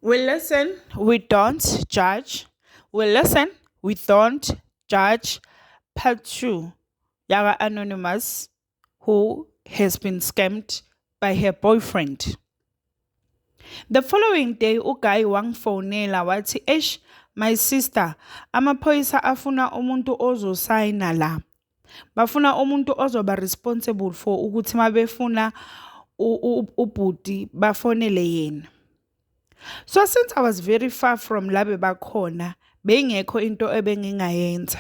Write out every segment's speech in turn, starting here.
We listen, we don't judge. We listen, we don't judge. Part 2 yaka Anonymous, who has been scammed by her boyfriend. The following day uGuy wangifonela wathi, "Eish, my sister, amaphoyisa afuna umuntu ozosayina la. Bafuna umuntu ozoba responsible for ukuthi mabefuna ubhuti bafonele yena." So since I was very far from la bebakhona, beyingekho into ebengingayenza.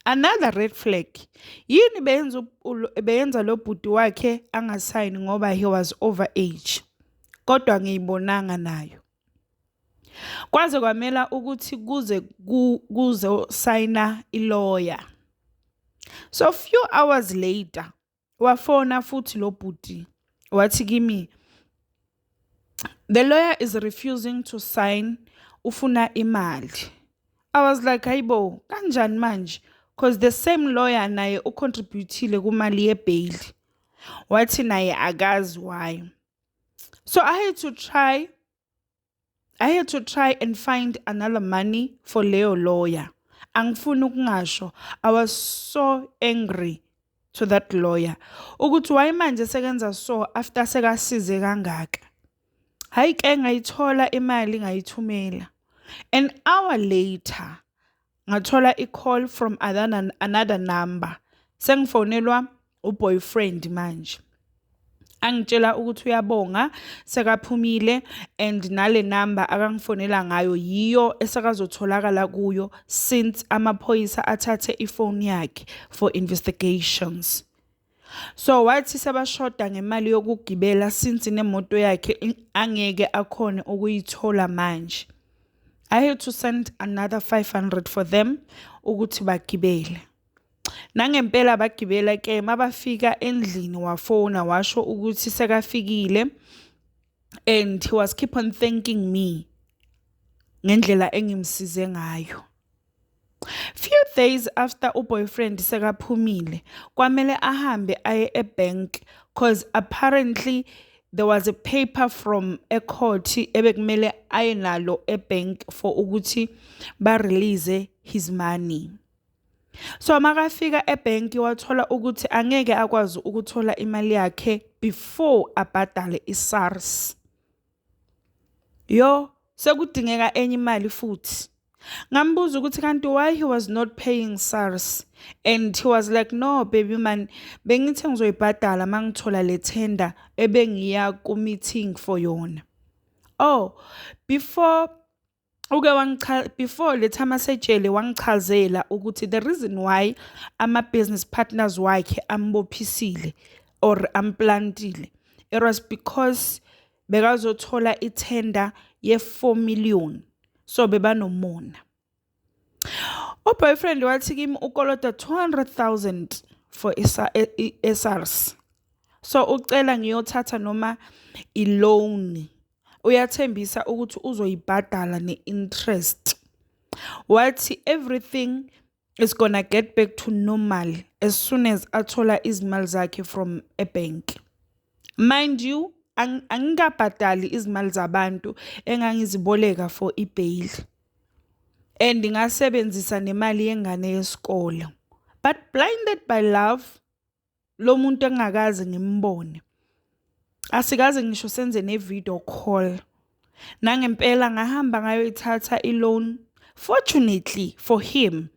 Another red flag. Yini beyenza lo bhuti wakhe angasayini ngoba he was over age? Kodwa ngiyibonanga nayo. Kwaze kwamela ukuthi kuze kuzosayina ilawyer. So few hours later wafona futhi lo bhuti wathi kimi the lawyer is refusing to sign, ufuna imali. I was like, "Hayibo, kanjani manje?" Because the same lawyer naye ucontributile kumali yebail. Wathi naye akazi why. So I had to try and find another money for leyo lawyer. Angifuni ukungasho, I was so angry to that lawyer. Ukuthi why manje sekenza so after sekasize kangaka. Hayi ke, ngayithola imali, ngayithumela. An hour later ngathola i-call from another number. Sengifonelwa uboyfriend manje. Angitshela ukuthi uyabonga, sekaphumile, and nale number akangifonela ngayo yiyo esekazotholakala kuyo since amaphoyisa athathe ifoni yakhe for investigations. So wathi sebashoda ngemali yokugibela since nemoto yakhe angeke akhone ukuyithola manje. I had to send another 500 for them ukuthi bagibele. Nangempela bagibela ke. Mabafika endlini wafona washo ukuthi sekafikile and he was keep on thanking me ngendlela engimsize ngayo. Few days after uboyfriend sekaphumile, kwamele ahambe aye ebank 'cause apparently there was a paper from ecourt ebekumele aye nalo ebank for ukuthi ba-release his money. So makafika ebhenki wathola ukuthi angeke akwazi ukuthola imali yakhe before abhadale i-SARS. Yo, sekudingeka enye imali futhi. Ngambuza ukuthi kanti why he was not paying SARS, and he was like, "No baby man, bengithe ngizoyibhadala mangithola le tender ebengiya ku-meeting for yona." Oh, before uke wangicha before le time asejele wangichazela ukuthi the reason why ama-business partners wakhe ambophisile or amplantile, it was because bekazothola ithenda ye-4 million, so bebanomona. Uboyfriend wathi kimi ukolota 200,000 for i-SARS, so ucela ngiyothatha noma i-loan, uyathembisa ukuthi uzoyibhadala ne-interest. Wathi everything is gonna get back to normal as soon as athola izimali zakhe from ebank. Mind you, angikabhadali izimali zabantu engangiziboleka for i-bail and ngasebenzisa nemali yengane yesikole, but blinded by love lo muntu engakaze ngimbone, asikaze ngisho senze ne-video call. Nangempela ngahamba ngayoyithatha i-loan. Fortunately for him,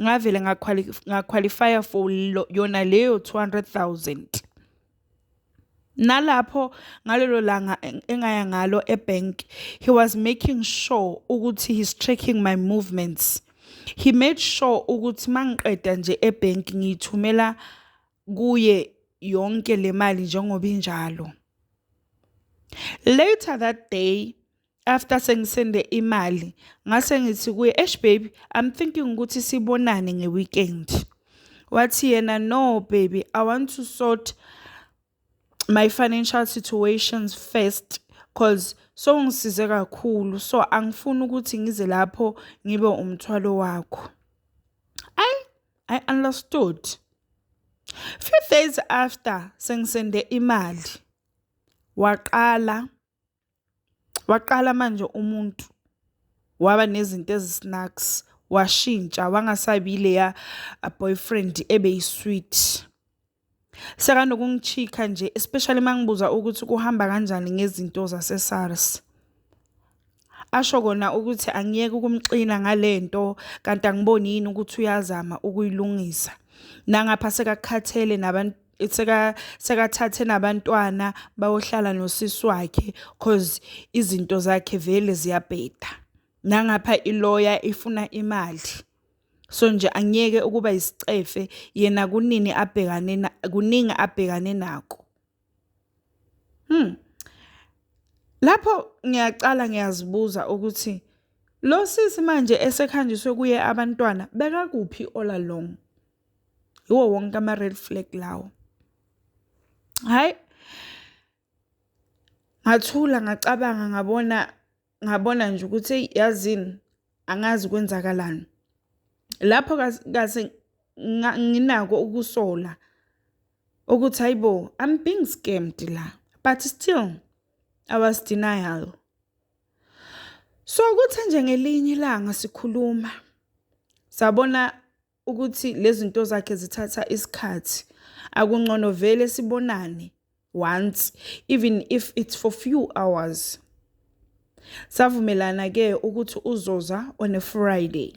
ngavele ngaqualifya for yona leyo 200,000. Nalapho ngalelo langa engaya ngalo ebank, he was making sure ukuthi he's tracking my movements. He made sure ukuthi mangiqeda nje ebank ngiyithumela kuye yonke le mali njengoba injalo. Later that day, after sengisende imali, ngase ngithi kuye, "Eish baby, I'm thinking ukuthi sibonane ngeweekend." Wathi yena, "No baby, I want to sort my financial situations first 'cause sowungisize kakhulu, so angifuni ukuthi ngize lapho ngibe umthwalo wakho." I understood. Few days after sengisende imali, waqala Waqala manje umuntu waba nezinto ezi-snacks, washintsha wangasabi leya boyfriend ebeyi-sweet. Sekanokungichika nje, especially mangibuza ukuthi kuhamba kanjani ngezinto zase-SARS. Asho kona ukuthi angiyeke ukumxina ngalento, kanti angiboni yini ukuthi uyazama ukuyilungisa. Nangapha sekakhathele nabantu, sekathathe nabantwana bayohlala nosisi wakhe, 'cause izinto zakhe vele ziyabheda. Nangapha iloya ifuna imali. So nje angiyeke ukuba isicefe, yena kunini abhekane, kuningi abhekane nako. Lapho ngiyacala ngiyazibuza ukuthi lo sisi manje esekhanjiswe kuye abantwana bekakuphi all along? Yiwo wonke ama-red flag lawo. Hhayi, ngathula, ngacabanga, ngabona nje ukuthi eyi, yazini, angazi kwenzakalani. Lapho kase nginako ukusola ukuthi hayibo, I'm being scammed la, but still I was denial. So kuthe nje ngelinye ilanga sikhuluma, sabona ukuthi lezi zinto zakhe zithatha isikhathi, akungcono vele sibonane once, even if it's for few hours. Savumelana ke ukuthi uzoza on a Friday.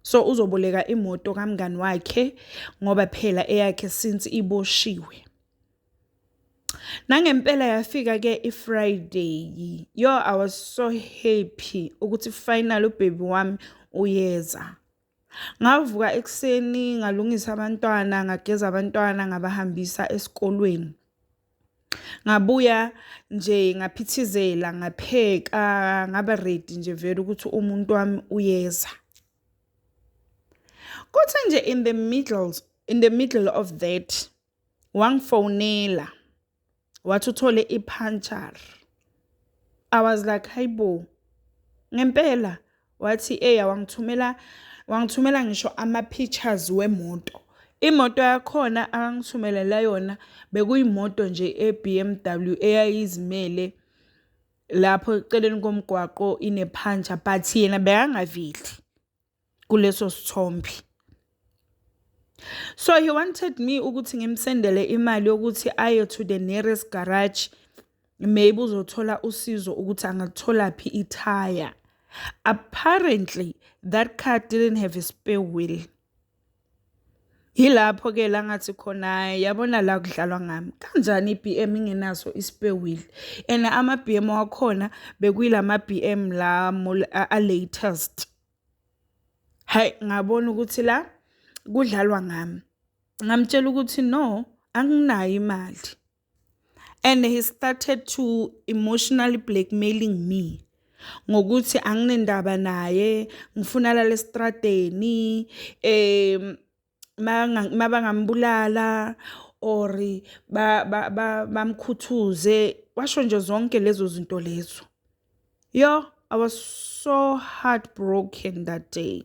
So uzoboleka imoto kamngani wakhe ngoba phela eyakhe since iboshiwe. Nangempela yafika ke iFriday. Yo, I was so happy ukuthi finally u-baby wami uyeza. Ngavuka ekuseni, ngalungisa abantwana, ngageza abantwana, ngabahambisa esikolweni. Ngabuya nje ngaphithizela, ngapheka, ngaba ready nje vele ukuthi umuntu wami uyeza. Kuthe nje in the middle of that, wangifonela wathi uthole i-puncture. I was like, "Hayibo, ngempela?" Wathi eya, wangithumela ngisho ama-pictures wemoto. Imoto yakhona akangithumelela yona bekuyimoto nje e-BMW eyayizimele lapho eceleni komgwaqo ine-puncture, but yena bekangaveli kuleso sithombe. So he wanted me ukuthi ngimsendele imali yokuthi aye to the nearest garage, maybe uzothola usizo ukuthi angatholaphi ithaya. Apparently that car didn't have a spare wheel. Yilapho ke la ngathi khona, yabona la kudlalwa ngami. Kanjani i-BM ingenaso i-spare wheel? And ama-BM wakhona bekuyilama BM la a-latest. Hayi, ngabona ukuthi la kudlalwa ngami. Ngamtshela ukuthi no, anginayo imali. And he started to emotionally blackmailing me ngokuthi anginendaba naye, ngifuna lala estradeni, mabangambulala or bamkhuthuze, washo nje zonke lezo zinto lezo. Yo, I was so heartbroken that day.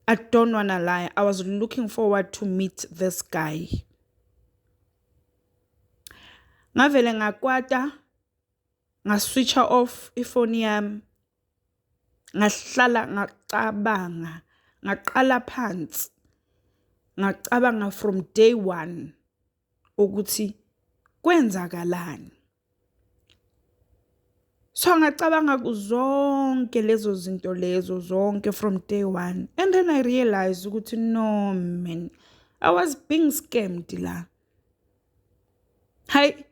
I don't wanna lie, I was looking forward to meet this guy. Ngavele ngakwata, nga-switch-a off ifoni yami, ngahlala ngacabanga, ngaqala phansi, ngacabanga from day one ukuthi kwenzakalani. So ngacabanga zonke lezo zinto lezo zonke from day one, and then I realized ukuthi no man, I was being scammed la. Hayi,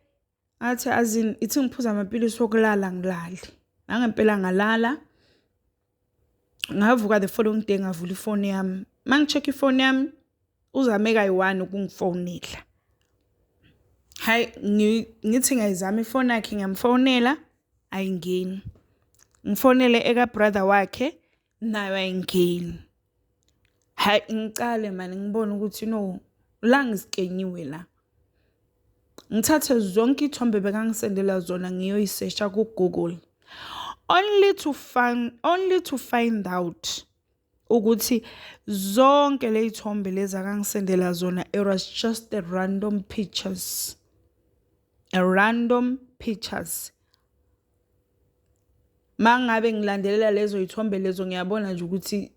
ngathi azini, ithi ngiphuza amapilisi okulala, ngilale. Nangempela ngalala. Ngavuka the following day, ngavula ifoni yami. Mangi-check ifoni yami, uzame kayi-one ukungifonela. Hayi, ngithi ngiyayizama ifoni yakhe, ngiyamfonela, ayingeni. Ngifonele eka brother wakhe, nayo ayingeni. Hayi, ngicale mani ngibone ukuthi no, la ngiskenyiwe la. Ngithathe zonke iy'thombe bekangisendela zona, ngiyoyisesha ku-Google. Only to find out ukuthi zonke ley'thombe lezi akangisendela zona, it was just a random pictures. A random pictures. Mangabe ngilandelela lezo yithombe lezo, ngiyabona nje ukuthi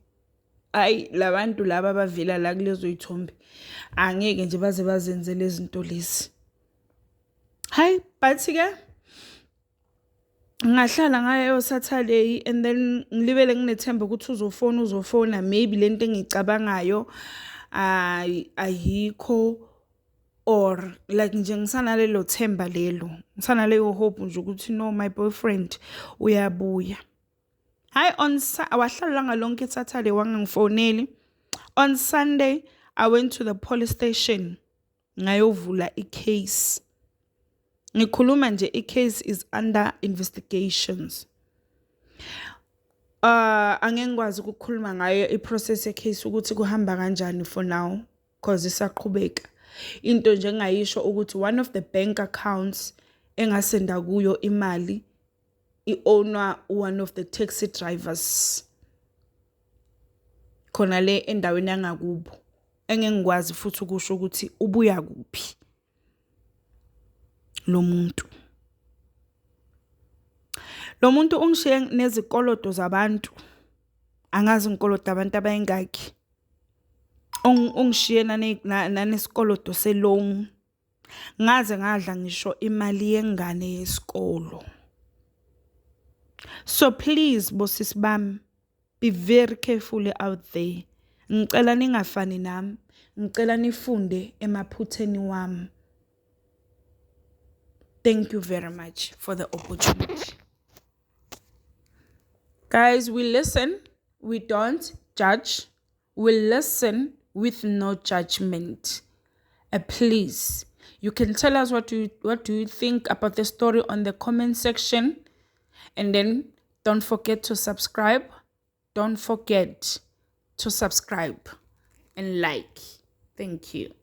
ayi, labantu laba abavela la kulezo yithombe angeke nje baze bazenze lezi zinto lezi. Hayi, but ke ngahlala ngayo Saturday and then ngilibele nginethemba ukuthi uzofona, uzofona, maybe lento engicabangayo ayikho or like nje ngisanalelo themba lelo, ngisanaleyo hope nje ukuthi no, my boyfriend uyabuya. Hayi, on wahlala lonke Saturday wangangifoneli. On Sunday I went to the police station, ngayovula i-case. Ngikhuluma nje, i-case is under investigations. Angeke ngikwazi ukukhuluma ngayo i-process ye-case ukuthi kuhamba kanjani for now because isaqhubeka. Into nje engayisho ukuthi one of the bank accounts engasenda kuyo imali i-ownwa one of the taxi drivers khona le endaweni yangakubo, engeke ngikwazi futhi ukusho ukuthi ubuya kuphi lo muntu. Lo muntu ungishiye nezikoloto zabantu, angazi ngikoloto abantu abayingaki. Ungishiye nanesikoloto se-loan, ngaze ngadla ngisho imali yengane yesikolo. So please, bosisi bami, be very careful out there. Ngicela ningafani nami, ngicela nifunde emaphutheni wami. Thank you very much for the opportunity. Guys, we listen, we don't judge. We listen with no judgment. Please, you can tell us what do you think about the story on the comment section, and then don't forget to subscribe. Don't forget to subscribe and like. Thank you.